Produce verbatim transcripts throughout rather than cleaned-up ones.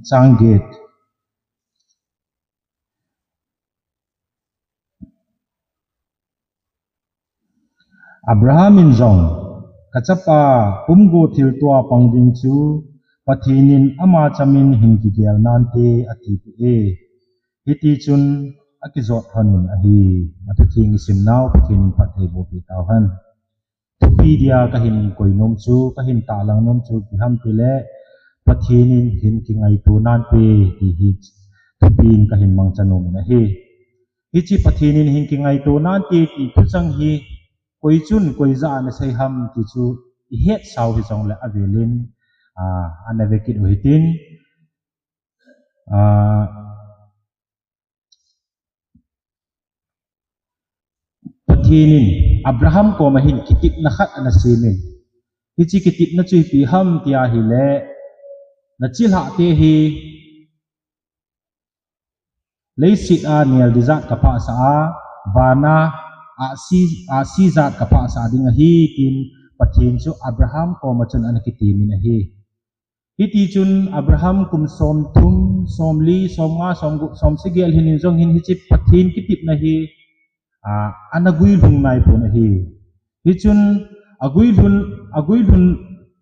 Chang get. Abraham in jong, "Kachapa, pumgo thiltua pang ding chu Pathen in ama chamin hin kigel nante," ati peh e. Hiti chun akijot lhonin ahi. Athutheng isim nau Pathen in phattheiboh peh tauhen. Thupi dia kahin koi nom chu, kahin tahlang nom chu ipi ham tile, Pathen in hin kingaito nante ti hi thupi in kahin mangcha nom in ahi. Hiche Pathen in hin kingaito nante ti thuchang hi koi chun koi jah a ana sei ham ti chu ihet sau hijongle avelin, ah, ana vekit u hitin, ah, Pathen in Abraham koma hin kitepna khat ana semin. Hiche kitepna chu ipi ham tia ahile, nachilhahte hi leiset a nel ding jat kaphahsah a, vana ahsi, ahsi jat kaphahsah ding ahi, tin Pathen chu Abraham koma chun ana kitemin ahi. Hiti chun Abraham kum somthum, somli, somnga, somgup, somsagih lhinin jong hin hiche Pathen kitepna hi, ah, ana guilhung naipon ahi. Hichun aguilhun, aguilhun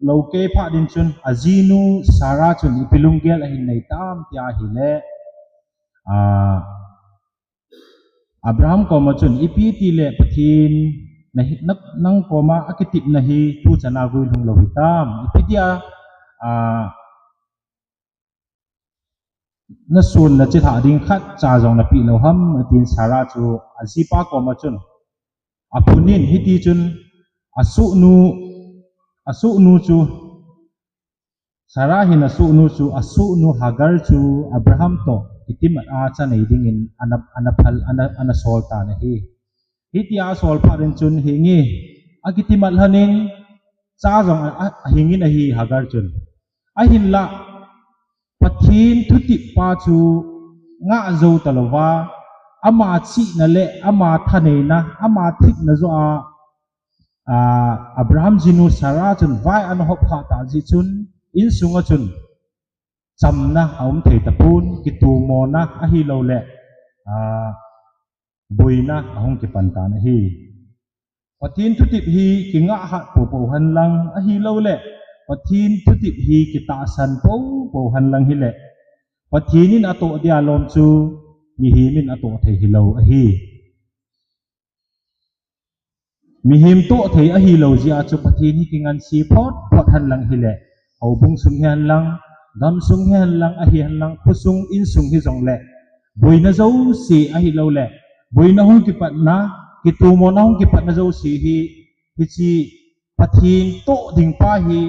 lou kei phat in chun ajinu Sarah chun ipi lunggel ahin nei tam tia ahile, ah, Abraham koma chun ipi tile Pathen na hi, na, nang koma akitepna hi tuchan a guilhung lou hitam. Ipi dia, ah, nasun nachilhah ding khatcha jong napeh lou ham, atin Sarah chu ajipa koma chun aphun in hiti chun asohnu, asohnu chu Sarah hin asohnu chu, asohnu Hagar chu Abraham toh kitimat a cha nei dingin ana, ana phal, ana, ana sol tan ahi. Hitia asol phat in chun hinge, akitimat lhonin cha jong a, a, ahingin ahi Hagar chun. Ahinlah Pathen thutep pa chu ngah jou talouva, ama chihna le ama thaneina, ama thepna joh a, ah, Abraham jinu Sarah chun vai ana hop khah tah jeh chun, insunga chun chamna aum thei tapon, kitomona ahilouleh, ah, boina ahung kipan tan ahi. Pathen thutep hi kingah hat poupou henlang ahilouleh, Pathen thutep hi kitahsan poupou henlang hile, Pathen in atoh dia lom chu mihem in atoh thei hilou ahi. Mihem toh thei ahilou jeh a chu Pathen hi kingansei phot phot henlang hile, houbung sung hihen lang, gamsung hihen lang, ahihen lang, khosung, insung hijongle, boina jouse ahilouleh, boina hung kipatna, kitomona hung kipatna jouse hi, hiche Pathen toh ding pa hi,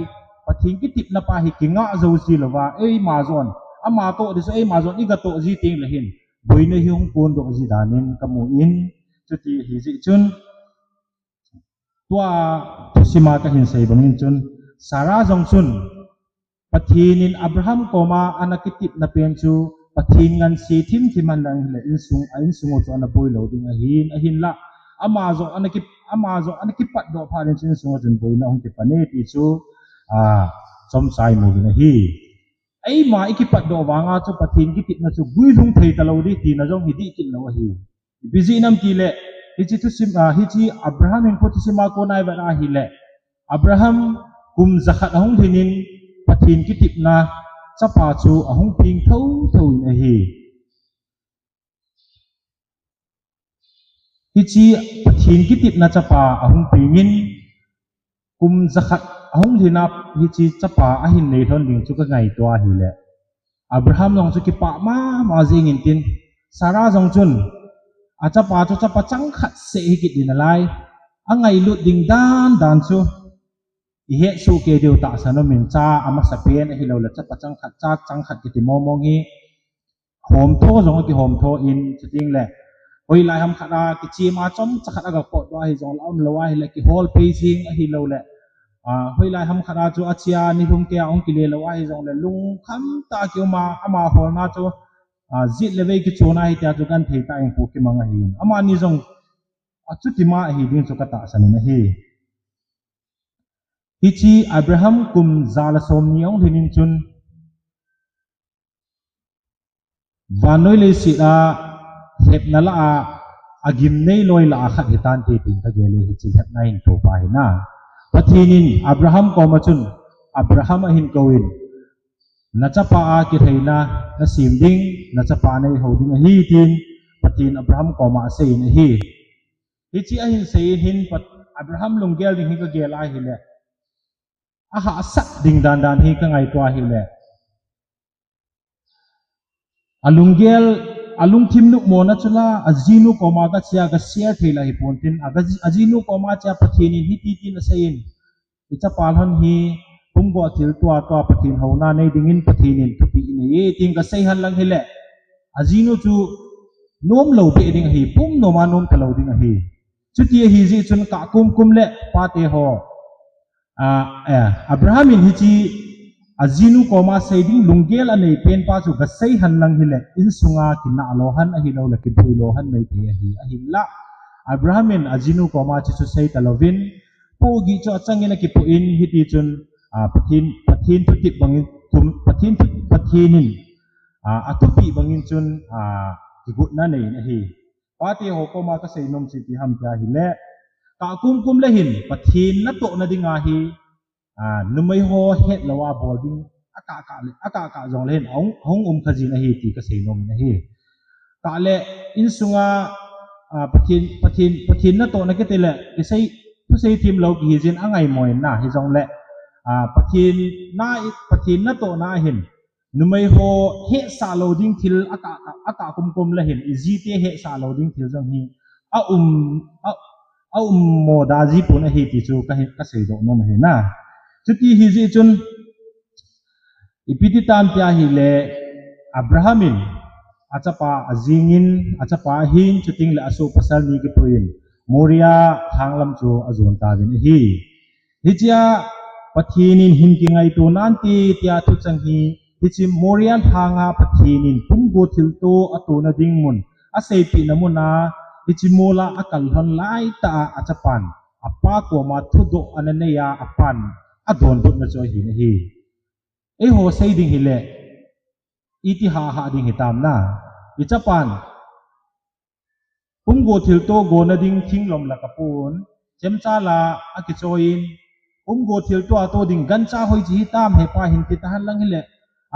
Pathen kitepna pa hi kingah jou ji louva, eima jong, ama toh ding chu eima jong iga toh ji tengle hin, boina hi hung kondoh ji danin kamun, chuti ahi jeh chun, tua thusima kahin sei bangin chun, Sarah jong chun, Pathen in Abraham koma ana kitepna pen chu, Pathen ngansei thim thim henlang hile, insung, a insung u chu ana boi lou ding ahin, ahinlah, ama jong ana ki, ama jong ana kipatdoh phat in chu insunga chun boina hung kipan e ti chu, ah, chomcha imu uvin ahi. Eima ikipatdoh vanga chu Pathen kitepna chu guilhung thei talou ding tina jong hi dih kit lou ahi. Ipi jeh ham tile, hiche thusim, ah, hiche Abraham hinkho thusim a kona ivet ahile, Abraham kum jakhat ahung lhinin Pathen kitepna chapa chu ahung peng thotho in ahi. Hiche Pathen kitepna chapa ahung pengin, kum jakhat ahung lhin a hiche chapa ahin nei lhon ding chu kangaito ahile, Abraham jong chu kipah mama jengin tin, Sarah jong chun achapa chu chapa changkhat seh hi kit ding nalai, angailut ding dan dan chu ihet soh kei diu tahsan umin, cha amasapen ahilouleh chapa changkhat, cha changkhat kiti mong mong hi, homtho jong akihomtho in, chutengle, hoilai ham khat a kichem a chomcha khat aga potdoh ahi jongle, aumlou ahile kihol pei jing ahilouleh, ah, hoilai ham khat a chu achea nilhum kei a hung kile lou ahi jongle, lungkham tah a kium a, ama holna chu, ah, jet le vei kichon ahi tia chu genthei tah in pu kimang ahi. Amani jong achuti ma ahi ding chu katahsan in ahi. Hiche Abraham kum ja le somni ahung lhinin chun, Vannoi leiset a hepna lah a, agimnei loi lah a khat hitante tin kagel e, hiche hepna hin topa hina. Pathen in Abraham koma chun, Abraham ahin kouvin, nachapa a kilhaina nasem ding, nachapa neihou ding ahi tin Pathen Abraham koma aseiyin ahi. Hiche ahin seiyin hin Pat-, Abraham lunggel ding hi kagel ahile, ahahsat ding dandan hi kangaito ahile, alunggel, alungthim nopmona chu la, ajinu koma gache a gashare thei la hiponte, aga-, ajinu koma che a Pathen in hiti tin aseiyin, ichapa lhon hi pumgo thilto a to a Pathen houna nei dingin Pathen in thupeh aneiye tin kasei hen lang hile, ajinu chu nomlou beh ding ahi, pum noma nom talou ding ahi. Chuti ahijeh chun kah kumkum le pate ho, a, eh, Abraham in hiche ajinu koma sei ding lunggel anei penpa chu gasei hen lang hile, insunga kinah lo hen ahilou le kiboi lo hen maithei ahi, ahinla Abraham in ajinu koma chuchu sei talouvin, pohgih chu achangin akipoh in, hiti chun, a, Pathen, Pathen thutep bangin, thum-, Pathen thu-, Pathen in, a, athupeh bangin chun, a, kigotna aneiyin ahi. Pate ho koma kasei nom chu ipi ham tia ahile, kah kumkum le hin Pathen natohna dinga hi, a, numei ho hetlou a bol ding akah kah le, akah kah jongle hin ahung, ahung um kha jin ahi ti kasei nom in ahi. Kah le insunga, a, Pathen, Pathen, Pathen natohna kiti le kisei, thusei themlou kihi jin angaimo in na, hijongle, a, Pathen na, Pathen natohna ahin numei ho hetsah lou ding thil akah, akah kumkum le hin, ijite hetsah lou ding thil jong hi aum, a, aummo da ji pon ahi ti chu kahin, kaseidoh nom ahi na. Chuti hijeh chun, ipi ti tam tia ahile, Abraham in achapa ajingin, achapa ahin, chuteng le asoh pasal ni kipuiyin Moria lhang lam chu ajon tauvin ahi. Hichea Pathen in hin kingaito nante tia thuchang hi, hiche Moria lhanga Pathen in pumgo thilto atona ding mun aseipehna muna, hiche mola akal lhon laitah a achapan apa koma thudoh ana neiya apan adonbutna chu ahin ahi. Eiho sei ding hile, iti hahsa ding hitam na. Ichapan pumgo thilto gona ding thinglom la kapon, chemcha la akichoiyin, pumgo thilto ato ding gancha hoiche hitam hepa hin ti tahen lang hile,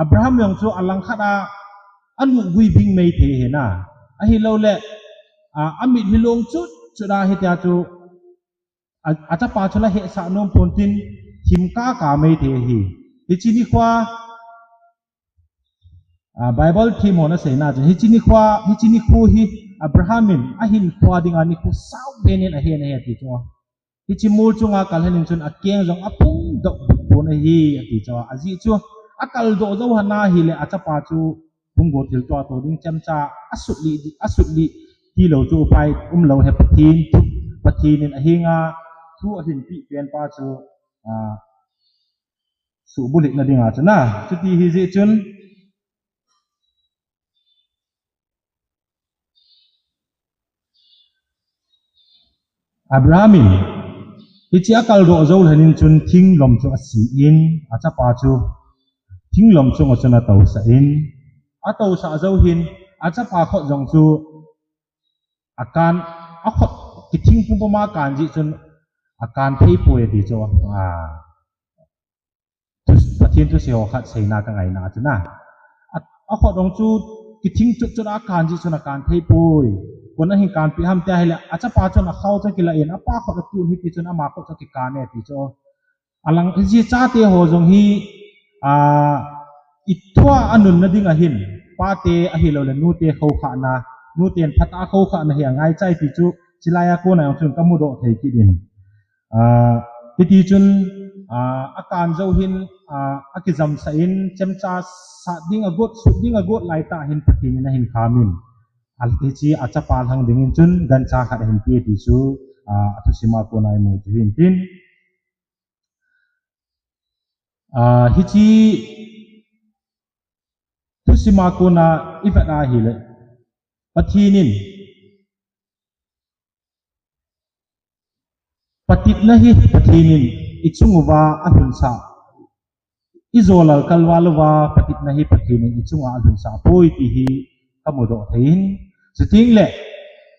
Abraham jong chu alangkhat a anuhgui bing maithei ahi na. Ahiloule, a, amit hi long chut chut a hitia chu, a, achapa chu la hetsah nom ponte, thim kaka maithei ahi. Hiche nikhoa, a, Bible them hon aseina chun, hiche nikhoa, hiche nikho hi Abraham in ahinkhoa dinga nikho saopen in ahen ahi ati chu. Hiche mol chunga akal lhon in chun akeng jong apung doh pon ahi ati chu. Ajeh chu akaldoh jou lhon ahile achapa chu pumgo thilto ato ding chemcha asutlih, asutlih tilou chu upai umlou ahi. Pathen thu, Pathen in ahenga thu ahinpeh penpa chu, a, suhbulhitna dinga chu na. Chuti hijeh chun Abraham in hiche akaldoh jou lhon in chun thinglom chu asen, achapa chu thinglom chunga chun atousah in, atousah jou hin achapa khut jong chu akan, akhut kithing pumpuma akan jeh chun akan theipoi ati chu. A, thu, Pathen thusei ho khat seina kangaina chu na. A, akhut jong chu kithing chut chut a akan jeh chun akan theipoi. Koin ahin kanpeh ham tia ahile, achapa chun akhao chu akilah in, apa khut atun hiti chun ama khut chu akikan e ati chu. Alang, hiche chate ho jong hi, a, ithua anunna dinga hin, pate ahiloule nute khoukhahna, nuten phatah a khoukhahna hi angaichai ti chu, chulaiya kona jong chun kamudoh thei kit in. A, hiti chun, a, akan jou hin, a, akijamsah in, chemcha sat ding agot, sut ding agot laitah hin Pathen in ahin khamin, a, hiche achapa lhang dingin chun gancha khat ahinpeh ti chu, a, athusima kona imu chu hintin. A, hiche thusima kona ivet ahile, Pathen in, patepna hi Pathen in ichung uva alhunsah, ijolal kalval uva patepna hi Pathen in ichunga alhunsah poi ti hi kamudoh thei in. Chuting le,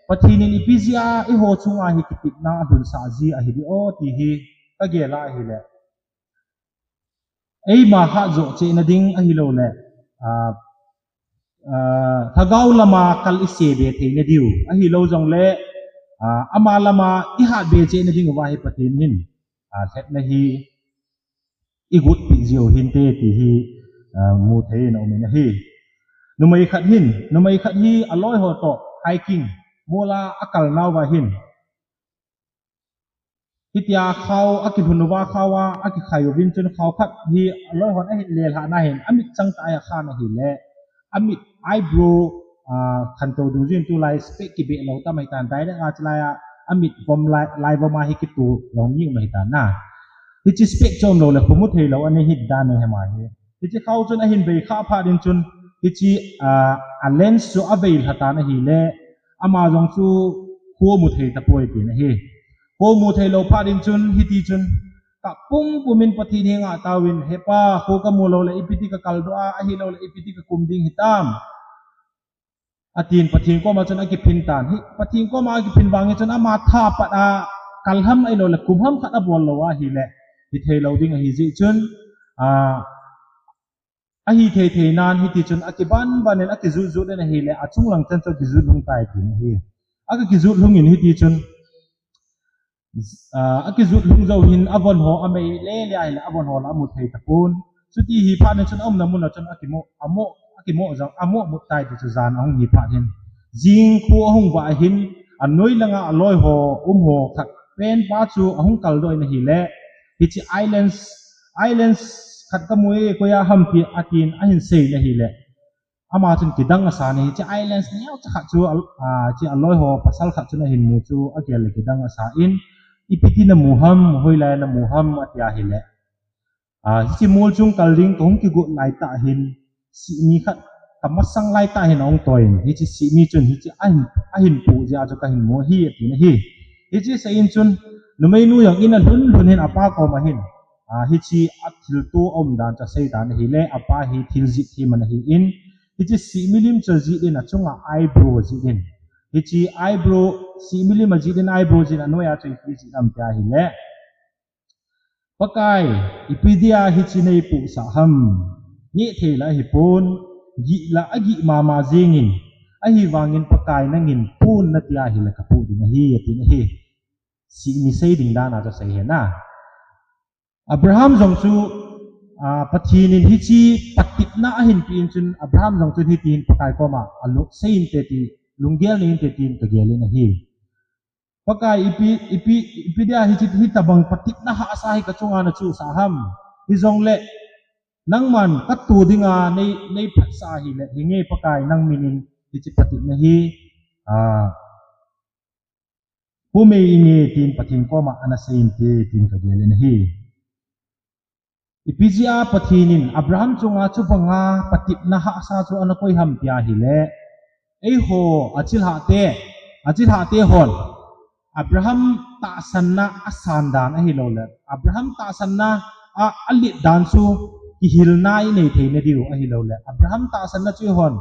Pathen in ipi jeh a eiho chunga hi kitepna alhunsah ji ahi di o ti hi kagel a ahile, eima hatjo cheh na ding ahilou le, a, a, lhagao lama kal ise be thei na diu ahilou jongle, a, ama lama ihat be cheh na diu va hi Pathen in, a, lhepna hi igotpi jiu hinte ti hi, a, mu thei in aumin ahi. Numei khat hin, numei khat hi aloi ho toh hiking mola akal nauva hin, hitia khao akilhun uva khao a akikhai uvin chun khao khat hi aloi hon ahin lelhah na hin amit chang tah a akhan ahile, amit eyebrow, a, khantou dungjuiyin tulai spec kibeh lou tam ahitan, direct a chulai a amit vom lai, lai vom a hi kitu lou mi um ahitan na. Hiche spec chom lou le khu mu thei lou anei hi dan ahi ama hi. Hiche khao chun ahin bei kha phat in chun, hiche, a, a lens chu avei lha tan ahile, ama jong chu khu amu thei tapoi tina ahi. Khu amu thei lou phat in chun, hiti chun, kap pumpum in Pathen henga taovin, He Pa, khu kamu lou le ipi ti kakal doh a, ahilou le ipi ti kakum ding hitam, atin Pathen koma chun akiphin tan. Hi, Pathen koma akiphin vangin chun ama tha pat a kal ham ahilou le kum ham khat abol lou ahile, hithei lou ding ahi jeh chun, a, ahi thei thei nan hiti chun akiban ban in akijut jut in ahile, achung lang chan chu akijut lhung tai tina ahi. Akijut lhung in hiti chun, a, akijut lhung jou hin avon ho amei le le ahile avon ho la amu thei tapon. Chuti hi phat in chun aumna mun a chun akimo, amo, akimo jong, amo mut tai ti chu jan ahung hi phat hin, jing khu ahung vah hin, anoi langa aloi ho um ho khat pen pa chu ahung kal doh in ahile, hiche islands, islands khat kamu e, koi a ham ti atin ahin sei in ahile, ama chun kidang asa in, hiche islands neocha khat chu, a, hiche aloi ho pasal khat chun ahin mu chu agel le kidang asa in, ipi ti namu ham, hoilai namu ham ati ahile, a, hiche mol chung kal ding kahung kigot lai tah hin, sihmi khat kamasang lai tah hin ahung toi in, hiche sihmi chun hiche ahin, ahin pu jeh a chu kahin mu ahi, atina ahi. Hiche sei in chun, numeinu jong in alhun lhun hin apa koma hin, a, hiche athilto aum dan chu asei dan ahile, apa hi thil jih them ana hi in, hiche sihmi lim chu ajih in, achunga eyebrow ajih in. Hiche eyebrow, sihmi lim ajih in, eyebrow jih in, anoi a chu ipi jih ham tia ahile, Pakai, ipi dia hiche neipuhsah ham? Neh thei la ahipon, gih la agih mama jengin, ahivangin Pakai nangin pon nati ahile kapoh ding ahi, atin ahi. Sihmi sei ding dan a chu asei hen a. Abraham jong chu, a, Pathen in hiche patepna ahin pe in chun, Abraham jong chun hitin Pakai koma alung sei inte ti, lunggel nei inte tin kagel in ahi. Pakai, ipi, ipi, ipi dia hiche, hitabang patepna hahsa hi kachunga nachuhsah ham? Hijongle, nangman katoh dinga nei, neiphatsah ahile, hinge Pakai nang minin hiche patepna hi, a, pumei inge tin Pathen koma ana sei inte tin kagel in ahi. Ipi jeh a Pathen in Abraham chunga chubanga patepna hahsa chu ana koi ham tia ahile, eiho achilhahte, achilhahte hon Abraham tahsanna asan dan ahilou le, Abraham tahsanna a, alet dan chu kihilna inei thei na diu ahilou le, Abraham tahsanna chu eihon,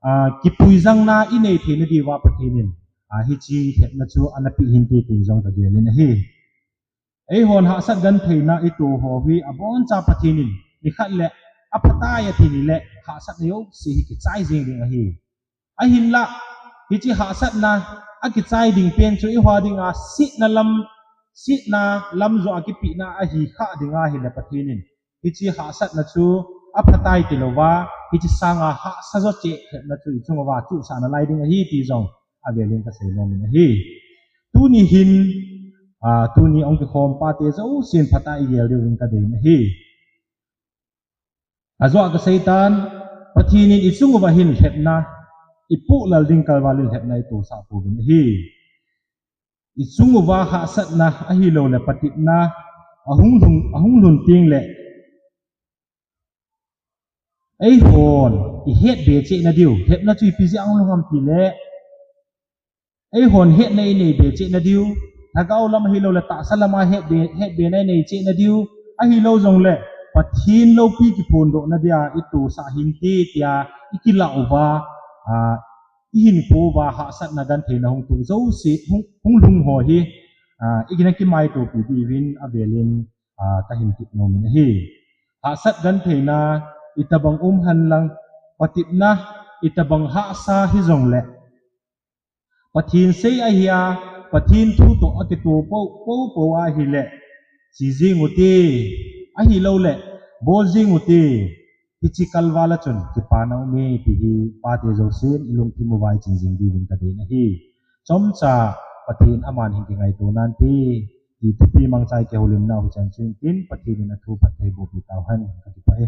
a, kipuijangna inei thei na diuva Pathen in, a, hiche lhepna chu ana pe hinte ti jong kagel in ahi. Eihon hahsat gentheina ito ho hi aboncha Pathen in nikhat le aphatai athi nile hahsatna jouse hi kichai jeng ding ahi. Ahinla, hiche hahsatna akichai ding pen chu eiho dinga setna lam, setna lam joh a kipehna ahi khah ding ahile Pathen in hiche hahsatna chu aphatai tilouva, hiche sanga hahsa jo cheh lhepna chu ichung uva chuhsah nalai ding ahi ti jong avelin kasei nomin ahi. Tuni hin, a, tuni hung kikhom pate jousen phatah a igel diuvin kadei in ahi. Ajoa kaseitan, Pathen in ichung uva hin lhepna, ipoh lal ding kalval in lhepna itosah pouvin ahi. Ichung uva hahsatna ahilou le patepna ahung lhun, ahung lhun tengle, eihon ihet be cheh na diu, lhepna chu ipi jeh a hung lhung ham tile, eihon hetna inei be cheh na diu, lhagao lam ahilou le tahsa lama het be, het bena inei cheh na diu, ahilou jongle Pathen loupi kiphondohna dia itosah hinte tia ikilah uva, a, ihinkho uva hahsatna gentheina hung tung jouse, hung, hung lhung ho hi, a, igina kimaitopi diuvin avelin, a, kahin tip nomin ahi. Hahsat gentheina itobang um henlang, patepna itobang hahsa hijongle, Pathen sei ahia, Pathen thu toh akitoh pou, pou, pou ahile, che jeng ute, ahiloule, bol jeng ute, hiche kalval a chun kipana aume ti hi pate jousen ilungthim uva ichen jing diuvin kadei ahi. Chomcha Pathen aman hin kingaito nante, ti thupi mangcha kihoulimna u hichan chu intin, Pathen in athu phattheiboh pi tauhen, kakipah e.